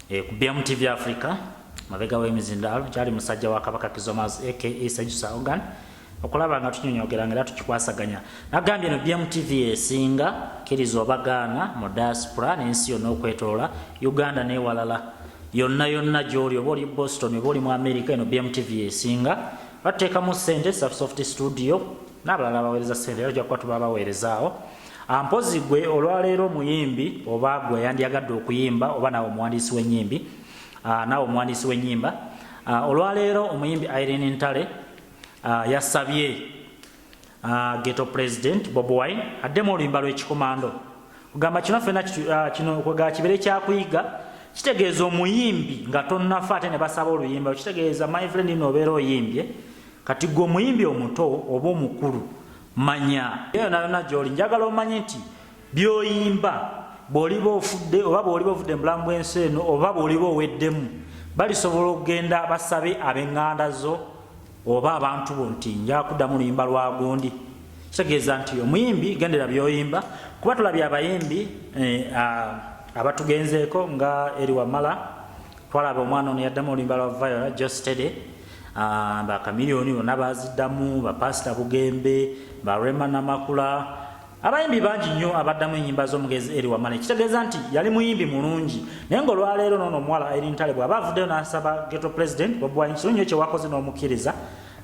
Ku BMTV Africa, mabega w'emizindaalo kyali musajja wa Kabaka Kizomas aka Sejusa Organ, okulaba nga tunyonyogera nga era tukikwasaganya. Nagambye no BMTV esinga kkiriza obagaana mu diaspora n'ensi yonna okwetoola Uganda n'ewalala yonna yonna gy'oli, oba oli Boston oba oli mu America, eno BMTV esinga. Batuteekamu ssente Soft Studio n'abalala abaweereza ssente, era tujja kuba tuba baweerezaawo. Mpozi gwe olwaleero omuyimbi oba gwe yandyagadde okuyimba oba naawe omuwandiisi w'ennyimbi, naawe omuwandiisi w'ennyimba, olwaleero omuyimbi Irene Ntale yasabye Ghetto President Bobi Wine addemu oluyimba lw'ekikomando. Kugamba kino ffenna kino kwega kibeere kyakuyiga, kitegeeza omuyimbi nga tonnafa ate ne basaba oluyimba, kitegeeza my friend no obeera oyimbye. Kati gwe omuyimbi omuto oba omukulu, manya yona yona gy'oli, njagala omanye nti by'oyimba bw'oliba ofudde oba bw'oliba ovudde mu bulamu bw'ensi eno oba bw'oliba oweddemu, balisobola okugenda basabe ab'eŋŋanda zo oba abantu bo nti nja kuddamu oluyimba lwa gundi. Kitegeeza nti omuyimbi gendera by'oyimba, kuba tulabye abayimbi abatugenzeeko nga Eri Wamala, twalaba omwana ono yaddamu oluyimba lwa Viola Jostede, bakamiliyoni bonna baziddamu, bapasita Bugembe, barema Namakula, abayimbi bangi nnyo abaddamu ennyimba z'omugenzi Eri Wamala. Ekitegeeza nti yali muyimbi mulungi. Naye ng'olwaleero noono omuwala Irene Ntale bw'aba avuddeyo n'asaba Ghetto President Bobi Wine, kirungi nnyo kyewakoze n'omukkiriza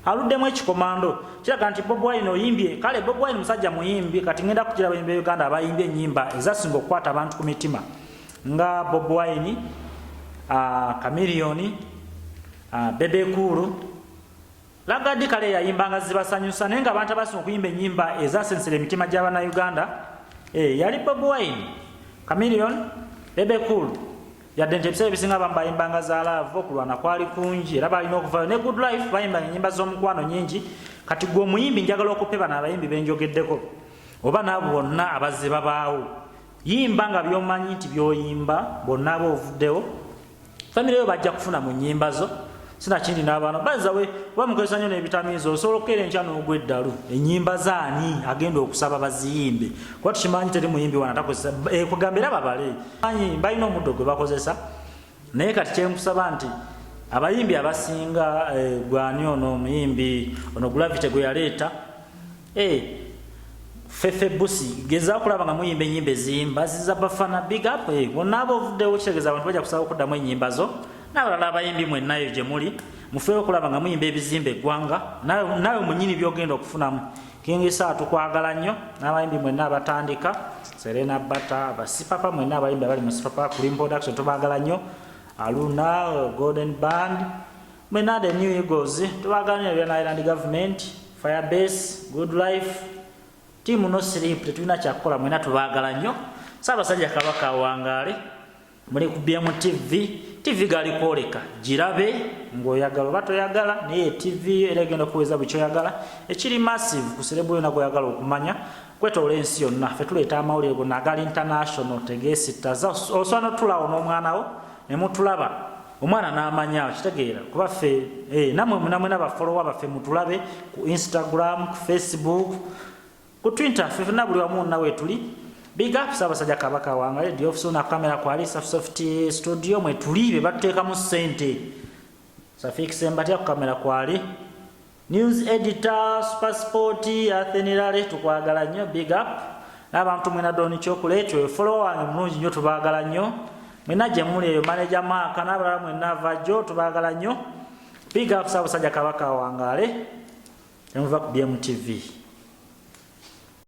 aluddemu ekikomando, kiraga nti Bobi Wine oyimbye. Kale Bobi Wine musajja muyimbi. Kati ngenda kugira abayimbi be Uganda abayimbye ennyimba ezasinga okukwata abantu ku mitima nga Bobi Wine, Chameleone, Bebe Cool, Lagadi. Kale yayimbanga zibasanyusa, naye nga abantu abasinga okuyimba ennyimba ezasensera emitima gy'Abannayuganda yali Bobi Wine, Chameleone, Bebe Cool. Yadde nti ebiseera ebisinga abamu bayimbanga za love, okulwana kwali kungi era balina okuvayo ne Good Life, bayimbanga ennyimba z'omukwano nyingi. Kati gwe omuyimbi, njagala okupe bano abayimbi benjogeddeko oba naabo bonna abazze babaawo, yimba nga byomanyi nti byoyimba bonna aba ovuddewo famire yo bajja kufuna mu nnyimba zo, sinakindi n'abaana bazawe oba mukozesa nnyo n'ebitamiizo. Osobola okukeera enkya n'ogwa eddalu, ennyimba zaani agenda okusaba baziyimbe? Kuba tukimanyi teri muyimbi wana takozesa, kugamba era babale manyi balina omuddo gwe bakozesa. Naye kati kyenkusaba nti abayimbi abasinga, gwani ono omuyimbi ono Gravity gwe yaleeta, Fefe Busi, gezaako okulaba nga muyimba ennyimba eziyimba ziza bafana. Big up. Bonna aba ovuddewo, kitegeeza abantu bajja kusaba okuddamu ennyimba zo. N'abalala abayimbi mwennayo gye muli, mufeeyo okulaba nga muyimba ebizimba eggwanga, naawe munyini byogenda okufunamu. King Saha, tukwagala nnyo, n'abayimbi mwenna abatandika, Serena Bata, Basipapa mwenna, abayimbi abali mu Sipapa Cream Production, tubaagala nnyo. Aluna Golden Band mwenna, the New Eagles, tubaagala nnyo. Byana Island Government, Firebase, Good Life Team, No Sleep, tetulina kyakukola, mwena tubaagala nnyo. Ssaabasajja Kabaka awangaale. Muli ku BMTV, TV gali kwoleka, girabe ng'oyagala oba toyagala, naye TV era egenda okuweeza buli kyoyagala ekiri massive ku celeb yona gw'oyagala okumanya kwetoola ensi yonna. Ffe tuleeta amawulire gonna agali international, tegeesittaza. Osobola n'otulawo n'omwana wo ne mutulaba, omwana n'amanya, kitegeera, kuba ffe nammwe munamwena bafollowa baffe, mutulabe ku Instagram, ku Facebook, ku Twitter, ffe fenna buli wamu wonna weetuli. Big up. Ssaabasajja Kabaka wange diofisona kamera kwali Soft Studio mwetuli, be batuteekamu ssente. Safik Sembatya ku kamera kwali, news editor Supersport Athenirale, tukwagala nnyo, big up. N'abantu mwena, Don Chocolate oyo follower wange mulungi nnyo, tubaagala nnyo mwena gye muli eyo, manager Maaka n'abalala mwenna avajo, tubaagala nnyo. Big up. Ssaabasajja Kabaka wangaale. Emuva ku BMTV.